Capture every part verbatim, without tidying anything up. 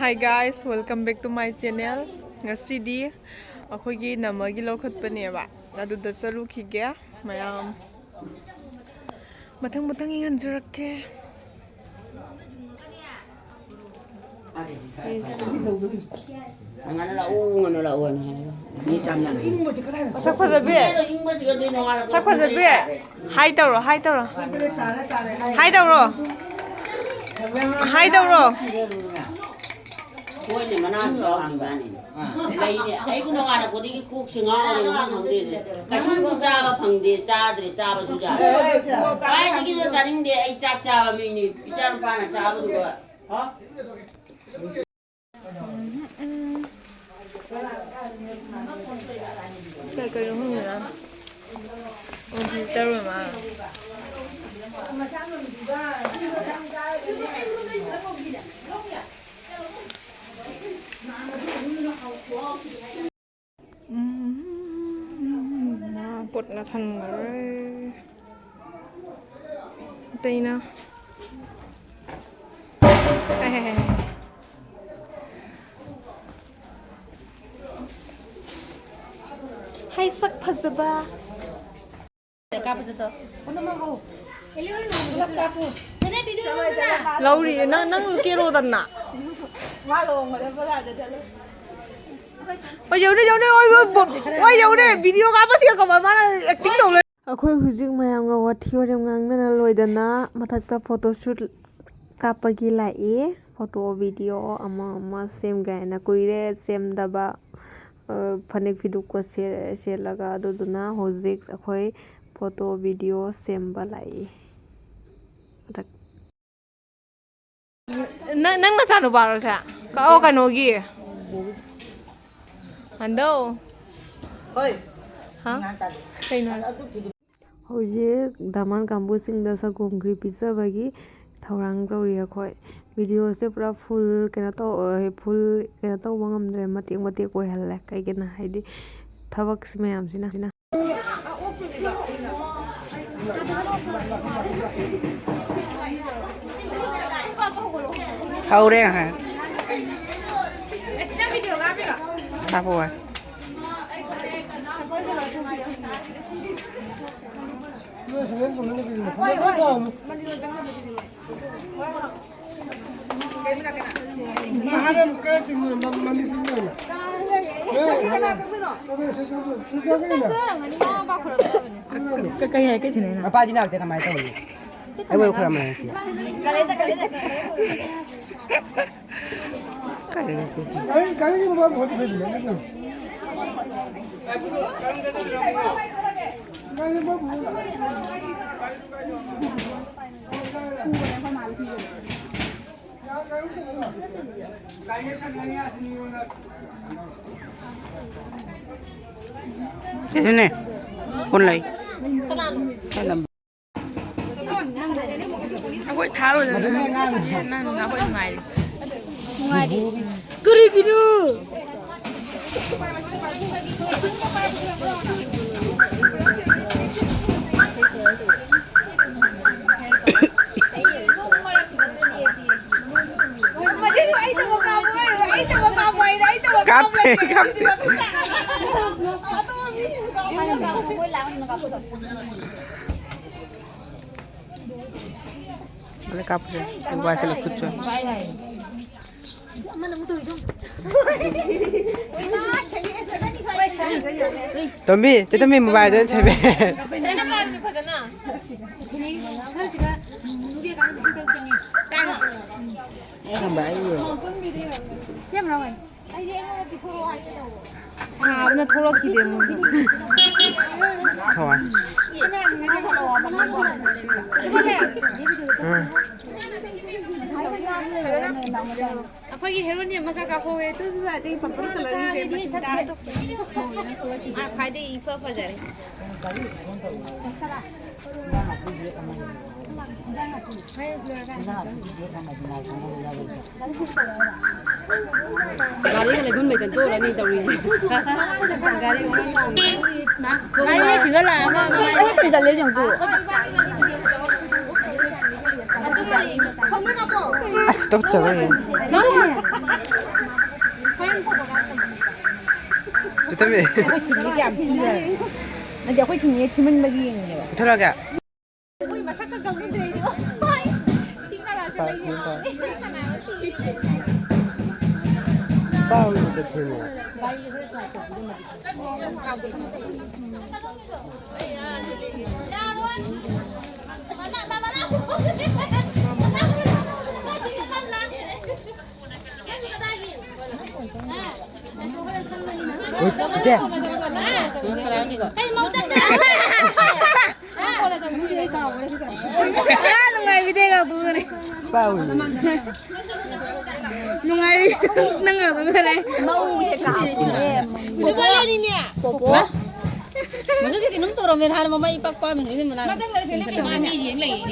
Hi guys, welcome back to my channel. ꯉꯁꯤꯗꯤ ꯑꯩꯈꯣꯏꯒꯤ ꯅꯃꯒꯤ ꯂꯧꯈꯠꯄꯅꯦꯕ, ꯑꯗꯨꯗ ꯆꯠꯂꯨꯈꯤꯒꯦ ꯃꯌꯥꯝ꯫ ꯃꯊꯪ ꯃꯊꯪ ꯌꯦꯡꯍꯟꯖꯔꯛꯀꯦ꯫ ꯉꯟꯅ ꯂꯥꯛꯎ, ꯉꯟꯅ ꯂꯥꯛꯎ ꯍꯥꯏꯅ ꯍꯥꯏꯔꯒ꯫ ꯃꯁꯛ ꯐꯖꯕꯤ꯫ ꯏꯪꯕꯁꯤꯒꯗꯤ ꯅꯣꯡꯉꯥꯜꯂꯛꯄ ꯁꯛ ꯐꯖꯕꯤ꯫ ꯄꯨꯡ ꯇꯔꯦꯠ ꯇꯥꯔꯦ꯫ ꯍꯥꯏ ꯇꯧꯔꯣ, ꯍꯥꯏ ꯇꯧꯔꯣ꯫ ꯍꯥꯏ ꯇꯧꯔꯣ꯫ ꯍꯥꯏ ꯇꯧꯔꯣ꯫ ꯍꯣꯏꯅꯦ, ꯃꯅꯥꯁꯨ ꯌꯥꯎꯔꯤꯕꯅꯤ꯫ ꯂꯩꯅꯦ꯫ ꯑꯩꯕꯨ ꯅꯣꯡꯉꯥꯜꯂꯛꯄꯗꯒꯤ ꯀꯣꯛꯁꯦ ꯉꯥꯎꯔꯦ, ꯃꯐꯝ ꯈꯪꯗꯦ꯫ ꯀꯩꯁꯨꯝꯁꯨ ꯆꯥꯕ ꯐꯪꯗꯦ, ꯆꯥꯗ꯭ꯔꯦ, ꯆꯥꯕꯁꯨ ꯌꯥꯗꯦ꯫ ꯀꯥꯏꯗꯒꯤꯅꯣ ꯆꯥꯅꯤꯡꯗꯦ, ꯑꯩ ꯆꯥꯛ ꯆꯥꯕ ꯃꯤꯅꯤ꯫ ꯏꯆꯥ ꯅꯨꯄꯥꯅ ꯆꯥꯕꯗꯨꯒ꯫ ꯍꯥ? ꯀꯩ ꯀꯩꯅꯣ ꯈꯪꯗꯦꯗ꯫ ꯑꯣ, ꯇꯔꯨ ꯃꯥ꯫ ꯎꯝ, ꯃꯥ ꯄꯣꯠ ꯂꯥꯁꯟꯈ꯭ꯔꯦ꯫ ꯑꯇꯩꯅ꯫ ꯍꯦ, ꯍꯦ, ꯍꯦ, ꯍꯦ꯫ ꯍꯥꯏ, ꯁꯛ ꯐꯖꯕ꯫ ꯀꯥꯞꯄꯗꯨꯗꯣ꯫ ꯄꯨꯝꯅꯃꯛ ꯍꯧ꯫ ꯄꯨꯂꯞ ꯀꯥꯞꯄꯨ꯫ ꯂꯧꯔꯤ, ꯅꯪ, ꯅꯪ ꯀꯦꯔꯣꯗꯅ꯫ ꯃꯥ ꯂꯨꯍꯣꯡꯕꯗ ꯕꯖꯥꯔꯗ ꯆꯠꯂꯨ꯫ ꯍꯣꯏ, ꯌꯧꯔꯦ, ꯌꯧꯔꯦ, ꯍꯣꯏ, ꯍꯣꯏ, ꯍꯣꯏ, ꯌꯧꯔꯦ꯫ ꯚꯤꯗꯤꯑꯣ ꯀꯥꯞꯄꯁꯤꯒ ꯀꯃꯥꯏ ꯃꯥꯅ acting ꯇꯧ ꯂꯩ? ꯑꯩꯈꯣꯏ ꯍꯧꯖꯤꯛ ꯃꯌꯥꯝꯒ ꯋꯥꯊꯤ ꯋꯥꯔꯦꯝ ꯉꯥꯡꯅꯅ ꯂꯣꯏꯗꯅ ꯃꯊꯛꯇ photoshoot ꯀꯥꯞꯄꯒꯤ ꯂꯥꯛꯏ꯫ Photo video ꯑꯃ ꯑꯃ ꯁꯦꯝꯒꯦ ꯍꯥꯏꯅ ꯀꯨꯏꯔꯦ ꯁꯦꯝꯗꯕ꯫ ꯑ, ꯐꯅꯦꯛ ꯐꯤꯗꯨꯀ ꯁꯦ-, ꯁꯦꯠꯂꯒ, ꯑꯗꯨꯗꯨꯅ ꯍꯧꯖꯤꯛ ꯑꯩꯈꯣꯏ photo video ꯁꯦꯝꯕ ꯂꯥꯛꯏ꯫ ꯃꯊꯛ ꯅꯪ, ꯅꯪ ꯅꯆꯥꯅꯨꯄꯥꯔꯣ ꯁꯦ? ꯀ-, ꯑꯣ, ꯀꯩꯅꯣꯒꯤ꯫ ꯍꯟꯗꯣ꯫ ꯍꯣꯏ꯫ ꯍꯥ? ꯉꯥ ꯇꯥꯗꯦ꯫ ꯀꯩꯅꯣ? ꯑꯗꯨ ꯐꯤꯗꯨ ꯍꯧꯖꯤꯛ ꯗꯥꯃꯥꯟ ꯀꯥꯡꯕꯨꯁꯤꯡꯗ ꯁꯪꯒꯣꯝ ꯈꯤꯔ ꯄꯤꯖꯕꯒꯤ ꯊꯧꯔꯥꯡ ꯇꯧꯔꯤ ꯑꯩꯈꯣꯏ꯫ Videoꯁꯦ ꯄꯨꯔꯥ full ꯀꯩꯅꯣ ꯇꯧ-, full ꯀꯩꯅꯣ ꯇꯧꯕ ꯉꯝꯗ꯭ꯔꯦ, ꯃꯇꯦꯛ ꯃꯇꯦꯛ ꯑꯣꯏꯍꯜꯂꯦ꯫ ꯀꯩꯒꯤꯅꯣ ꯍꯥꯏꯗꯤ ꯊꯕꯛꯁꯤ ꯃꯌꯥꯝꯁꯤꯅ꯫ ꯍꯧꯔꯦ꯫ ꯇꯥꯕ ꯋꯥꯏ꯫ ꯀ-, ꯀꯩ ꯍꯥꯏ, ꯀꯩ ꯊꯤꯟꯅꯩꯅꯣ? ꯃꯄꯥꯗꯤ ꯂꯥꯛꯇꯦ, ꯀꯃꯥꯏꯅ ꯇꯧꯅꯤ? ꯑꯩꯕꯨ ꯈꯔ ꯃꯥꯟꯅꯁꯤ꯫ ꯀꯥꯏꯗ ꯂꯥꯛꯇꯦ? ꯁꯤꯁꯤꯅꯦ꯫ ꯐꯣꯟ ꯂꯩ꯫ ꯑꯩꯈꯣꯏ ꯊꯥꯔꯣꯏꯗꯅ ꯅꯪ, ꯅꯪ ꯑꯩꯈꯣꯏ ꯅꯨꯡꯉꯥꯏꯔꯤ꯫ ꯅꯨꯡꯉꯥꯏꯔꯤ꯫ ꯀꯔꯤꯒꯤꯅꯣ? ꯀꯥꯞꯇꯦ, ꯀꯥꯞꯇꯦ꯫ ꯑꯗ ꯀꯥꯞꯄꯁꯦ꯫ ꯎ ꯋꯥꯁꯦ ꯂꯧꯈꯠꯁꯦ꯫ ꯇꯣꯝꯕꯤ, ꯆꯦ ꯇꯣꯝꯕꯤ, ꯃꯣꯕꯥꯏꯜꯗ ꯑꯣꯏꯅ ꯁꯦꯝꯃꯦ꯫ ꯁꯦꯝꯕ꯭ꯔꯥ ꯑꯩ ꯌꯦꯡꯉꯣ꯫ ꯁꯥꯕꯅ ꯊꯣꯛꯂꯛꯈꯤꯗꯦ ꯃꯣꯏꯗꯣ꯫ ꯊꯋꯥꯏ꯫ ꯎꯝ꯫ ꯑꯩꯈꯣꯏꯒꯤ ꯍꯦꯔꯣꯅꯤ ꯑꯃꯈꯛ ꯀꯥꯞꯍꯧꯋꯦ꯫ ꯑꯗꯨꯗꯨꯒ ꯑꯇꯩ ꯄꯪꯀꯥꯞ ꯀꯥꯞꯍꯧꯋꯦ꯫ ꯑꯗꯨꯗꯨꯒ ꯑꯇꯩ ꯄꯪꯀꯥꯞ ꯀꯥꯞꯍꯧꯋꯦ꯫ ꯃꯥ ꯈ꯭ꯋꯥꯏꯗꯒꯤ ꯏꯐ ꯐꯖꯔꯦ꯫ ꯒꯥꯔꯤꯒ ꯂꯩꯐꯝ ꯂꯩꯇꯅ ꯇꯣꯛꯑꯅꯤ ꯇꯧꯔꯤꯁꯦ꯫ ꯒꯥꯔꯤ ꯂꯩꯈꯤꯕ ꯂꯥꯛꯑꯒ ꯑꯩ ꯊꯤꯟꯖꯜꯂꯦ ꯌꯦꯡꯉꯨ꯫ ꯑꯁ, ꯇꯨꯀꯠꯆꯕ ꯌꯦꯡꯉꯨ꯫ ꯍꯣꯔꯦꯟ ꯐꯣꯇꯣ ꯀꯥꯞꯁꯦ꯫ ꯆꯠꯇꯃꯦ꯫ ꯑꯩꯈꯣꯏ ꯐꯤꯅꯦ ꯀꯌꯥꯝ ꯊꯤꯈ꯭ꯔꯦ? ꯅꯠꯇꯦ, ꯑꯩꯈꯣꯏ ꯐꯤꯅꯦ ꯊꯤꯃꯟꯕꯒꯤ ꯌꯦꯡꯉꯤꯅꯦꯕ꯫ ꯃꯨꯊꯠꯂꯛꯑꯒꯦ꯫ ꯑꯩꯈꯣꯏ ꯃꯁꯛꯀ ꯈꯪꯕꯤꯗ꯭ꯔꯦ ꯑꯩꯗꯤ꯫ ꯍꯣꯏ꯫ ꯊꯤꯅ ꯂꯥꯛꯁꯜꯂꯛꯏꯅꯦ꯫ ꯄꯥꯎ ꯑꯝꯇ ꯊꯦꯡꯉꯦ꯫ ꯍꯣꯏ, ꯏꯆꯦ꯫ ꯅꯨꯡꯉꯥꯏꯕꯤꯗꯦꯒ ꯄꯨꯈꯔꯦ꯫ ꯄꯥꯎ꯫ ꯅꯨꯡꯉꯥꯏꯔꯤ꯫ ꯅꯪ ꯉꯥꯛꯇ ꯉꯥꯏꯔꯦ꯫ ꯃꯧꯁꯦ ꯀꯥꯞꯄꯤꯅꯦ꯫ ꯄꯣꯄꯣ꯫ ꯄꯣꯄꯣ꯫ ꯃꯁꯛꯁꯦ ꯀꯩꯅꯣꯝ ꯇꯧꯔꯝꯃꯦ ꯅꯍꯥꯟ ꯃꯃꯥꯏ ꯏꯄꯥꯛ ꯄꯥꯛꯑꯝꯃꯤꯅꯦ ꯃꯅꯥ꯫ ꯃꯊꯪꯗ ꯁꯤ ꯂꯦꯞꯄꯤ ꯃꯥ ꯃꯤ ꯌꯦꯡ ꯂꯩꯌꯦ꯫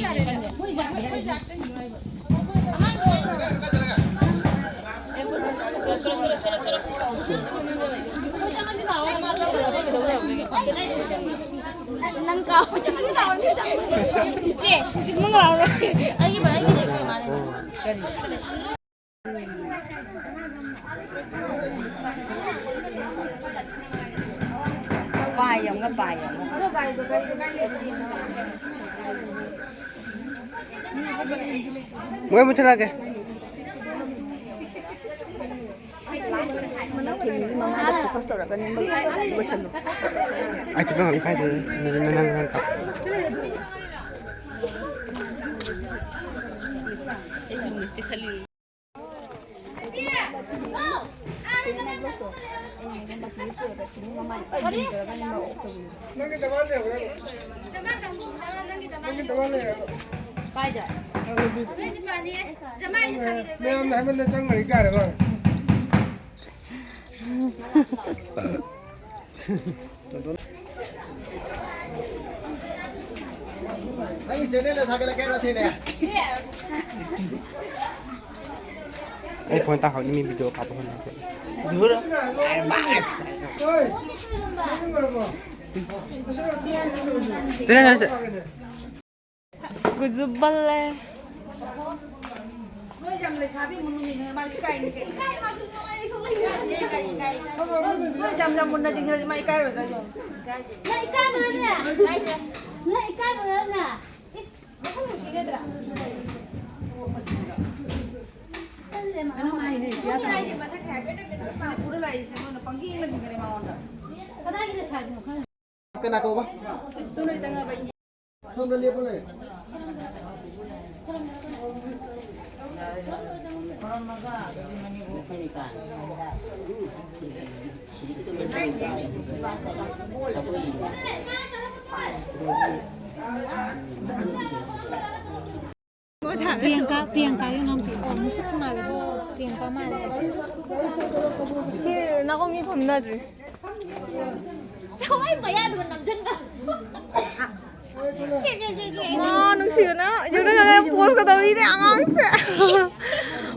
ꯅꯪ ꯀꯥꯎ-, ꯅꯪ ꯀꯥꯎꯅꯤꯗ꯫ ꯏꯆꯦ, ꯅꯪ ꯂꯥꯎꯔꯣ꯫ ꯑꯩꯒꯤ ꯕ-, ꯑꯩꯒꯤ ꯕꯦꯒ ꯀꯩ ꯃꯥꯜꯂꯦ? ꯀꯔꯤ? ꯄꯥꯏ ꯑꯃꯒ ꯄꯥꯏ ꯑꯃꯒ꯫ ꯃꯣꯏ ꯃꯨꯊꯠꯂꯛꯑꯒꯦ꯫ ꯅꯪ ꯐꯦꯃꯤꯂꯤ ꯃꯃꯥꯗ ꯐꯣꯀꯁ ꯇꯧꯔꯒ ꯅꯦꯝꯕꯒꯤ ꯂꯣꯏꯁꯜꯂꯨ꯫ ꯑꯩ ꯆꯠꯄ ꯉꯝꯃꯤ ꯀꯥꯏꯗꯦ꯫ ꯅꯪ, ꯅꯪ, ꯅꯪ ꯀꯥꯞꯄꯣ꯫ ꯅꯪꯒꯤ ꯗꯕꯜ ꯂꯩꯍꯧꯔꯦ꯫ ꯅꯪꯒꯤ ꯗꯕꯜ ꯂꯩꯍꯧꯔꯦ꯫ ꯀꯥꯏꯗ? ꯃꯌꯥꯝꯅ ꯍꯥꯏꯃꯟꯗ ꯆꯪꯈ꯭ꯔꯦ, ꯀꯥꯏꯔꯦ ꯃꯥꯅ꯫ ꯅꯪꯒꯤ ꯆꯦꯅꯦꯜꯗ ꯊꯥꯒꯠꯂꯛꯀꯦ ꯍꯥꯏꯔꯣ, ꯊꯦꯡꯅ? ꯑꯩ ꯐꯣꯟ ꯇꯥꯍꯧꯅꯤ, ꯃꯤ ꯚꯤꯗꯤꯑꯣ ꯀꯥꯞꯄ ꯍꯣꯠꯅꯕꯗ꯫ ꯆꯦꯅꯦꯜ ꯍꯥꯏꯁꯦ꯫ ꯒꯨꯖꯨꯕꯜꯂꯦ꯫ ꯅꯣꯏ ꯌꯥꯝ ꯂꯩꯁꯥꯕꯤ ꯃꯨꯟꯅꯨꯅꯤꯅꯦ, ꯃꯥ ꯏꯀꯥꯏꯅꯤ ꯀꯩꯅꯣ꯫ ꯌꯥꯝ ꯌꯥꯝ ꯃꯨꯟꯅ ꯌꯦꯡꯁꯤꯜꯂꯗꯤ ꯃꯥ ꯏꯀꯥꯏꯔꯣꯏꯗ꯭ꯔꯥ ꯌꯦꯡꯉꯣ꯫ ꯅꯪ ꯏꯀꯥꯏꯕ꯭ꯔꯅꯦ? ꯅꯪ ꯏꯀꯥꯏꯕ꯭ꯔꯅꯦ? ꯏꯁ꯫ ꯃꯁꯛ ꯅꯨꯡꯁꯤꯅꯗ꯭ꯔꯥ? ꯇꯜꯂꯦ ꯃꯥ꯫ ꯀꯩꯅꯣꯝ ꯍꯥꯏꯅꯦ, ꯏꯆꯦ ꯃꯣꯏ ꯍꯥꯏꯁꯦ ꯃꯁꯛꯁꯦ ꯍꯥꯏꯐꯦꯠ ꯍꯥꯏꯐꯦꯠ ꯄꯥꯝꯃꯦ꯫ ꯄꯨꯔ ꯂꯥꯛꯏꯁꯦ ꯃꯣꯏꯅ ꯄꯪꯌꯦꯡꯗ ꯌꯦꯡꯖꯔꯦ ꯃꯉꯣꯟꯗ꯫ ꯀꯗꯥꯏꯒꯤ ꯂꯩꯁꯥꯕꯤꯅꯣ ꯈꯪꯗꯦ꯫ ꯀꯅꯥ ꯀꯧꯕ? ꯁꯣꯝꯗ ꯂꯦꯞꯄ ꯂꯩ꯫ ꯄ꯭ꯔꯤꯌꯥꯡꯀꯥ, ꯄ꯭ꯔꯤꯌꯥꯡꯀꯥꯒꯤ ꯅꯝꯕꯤ꯫ ꯑꯣ, ꯃꯁꯛꯁꯨ ꯃꯥꯜꯂꯦ꯫ ꯄ꯭ꯔꯤꯌꯥꯡꯀꯥ ꯃꯥꯜꯂꯦ꯫ ꯅꯥꯀꯣꯡ ꯃꯤ ꯐꯝꯅꯗ꯭ꯔꯤ꯫ ꯊꯋꯥꯏ ꯃꯌꯥꯗꯨꯒ ꯅꯝꯖꯟꯕ꯫ ꯁꯦ, ꯁꯦ, ꯁꯦ, ꯁꯦ꯫ ꯋꯥ, ꯅꯨꯡꯁꯤꯕꯅ꯫ ꯌꯨꯝꯗ ꯆꯠꯂꯒ ꯄꯣꯁꯀ ꯇꯧꯔꯤꯅꯦ ꯑꯉꯥꯡꯁꯦ꯫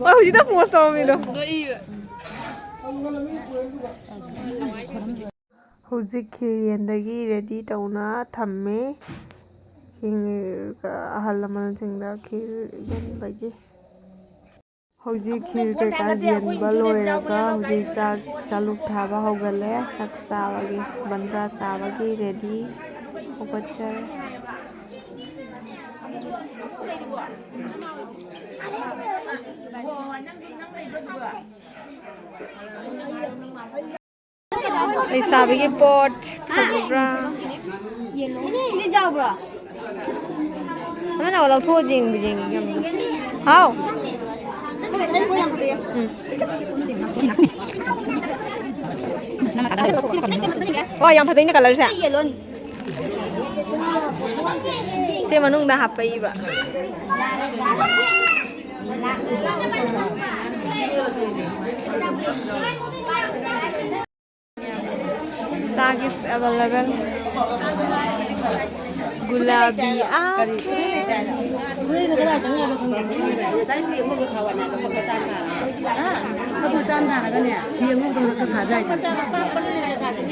ꯍꯣꯏ, ꯍꯧꯖꯤꯛꯇ ꯄꯣꯁ ꯇꯧꯔꯝꯃꯤꯗꯣ꯫ ꯍꯧꯖꯤꯛ ꯈꯤꯔ ꯌꯦꯟꯗꯒꯤ ꯔꯦꯗꯤ ꯇꯧꯅ ꯊꯝꯃꯦ꯫ ꯈꯤꯔ ꯑꯍꯜ ꯂꯃꯟꯁꯤꯡꯗ ꯈꯤꯔ ꯌꯦꯟꯕꯒꯤ꯫ ꯍꯧꯖꯤꯛ ꯈꯤꯔ ꯀꯩꯀꯥ ꯌꯦꯟꯕ ꯂꯣꯏꯔꯒ ꯍꯧꯖꯤꯛ ꯆꯥꯛ ꯆꯥꯂꯨꯛ ꯊꯥꯕ ꯍꯧꯒꯠꯂꯦ꯫ ꯆꯥꯛ ꯆꯥꯕꯒꯤ, ꯕꯟꯗ꯭ꯔꯥ ꯆꯥꯕꯒꯤ ꯔꯦꯗꯤ ꯍꯧꯒꯠꯆꯔꯦ꯫ ꯂꯩꯁꯥꯕꯤꯒꯤ ꯄꯣꯠ ꯐꯖꯕ꯭ꯔꯥ? ꯏꯅꯦ, ꯏꯅꯦ ꯆꯥꯎꯕ꯭ꯔꯣ? ꯑꯃꯅ ꯂꯧꯊꯣꯛꯑ ꯌꯦꯡꯕ ꯌꯦꯡꯉꯤ ꯌꯥꯝꯅ꯫ ꯍꯥꯎ꯫ ꯎꯝ꯫ ꯋꯥ, ꯌꯥꯝ ꯐꯖꯩꯅꯦ ꯀꯂꯔꯁꯦ꯫ ꯁꯦ ꯃꯅꯨꯡꯗ ꯍꯥꯞꯄꯛꯏꯕ꯫ Sag is available. Gulabi. Ah, okay. ꯉꯁꯥꯏ ꯐꯤ ꯑꯉꯧꯕ ꯈꯥꯋꯥ ꯅꯥꯏꯗꯣ ꯃꯈꯜ ꯆꯥꯝ ꯊꯥꯔꯒ꯫ ꯍꯥ? ꯃꯈꯜ ꯆꯥꯝ ꯊꯥꯔꯒꯅꯦ, ꯐꯤ ꯑꯉꯧꯕꯗꯣ ꯃꯊꯛꯇ ꯈꯥꯖꯥꯏꯗꯣ꯫ ꯃꯈꯜ ꯆꯥꯝ ꯑꯄꯥꯛꯄꯅ ꯂꯩꯔꯦ ꯀꯥꯁꯦ꯫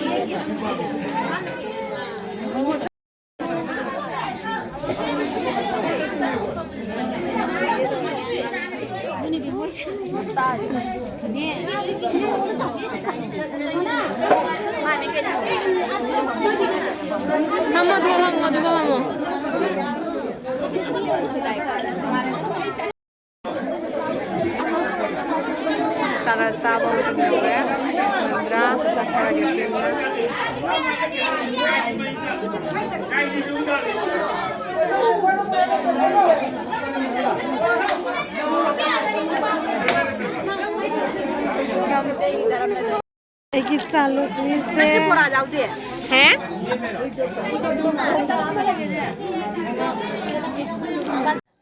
ꯑꯗꯨꯒ ꯃꯃꯣ, ꯑꯗꯨꯒ ꯃꯃꯣ꯫ ꯆꯥꯔ ꯆꯥꯕ ꯃꯇꯝ ꯌꯧꯔꯦ꯫ ꯃꯟꯗ꯭ꯔꯥ ꯆꯠꯊꯔꯒꯦ ꯄꯦꯟꯅ꯫ ꯑꯩꯒꯤ ꯆꯥꯂꯨꯛꯅꯤꯁꯦ꯫ ꯅꯪꯒꯤ ꯕꯣꯔꯥ ꯌꯥꯎꯗꯦ꯫ ꯍꯦ?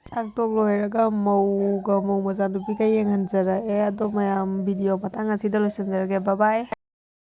ꯆꯥꯛ ꯇꯣꯛ ꯂꯣꯏꯔꯒ ꯃꯧꯒ ꯃꯧ ꯃꯆꯥꯅꯨꯄꯤꯒ ꯌꯦꯡꯍꯟꯖꯔꯛꯑꯦ꯫ ꯑꯗꯣ ꯃꯌꯥꯝ, ꯚꯤꯗꯤꯑꯣ ꯃꯇꯥꯡ ꯑꯁꯤꯗ ꯂꯣꯏꯁꯤꯟꯖꯔꯒꯦ꯫ ꯕꯥꯏ ꯕꯥꯏ꯫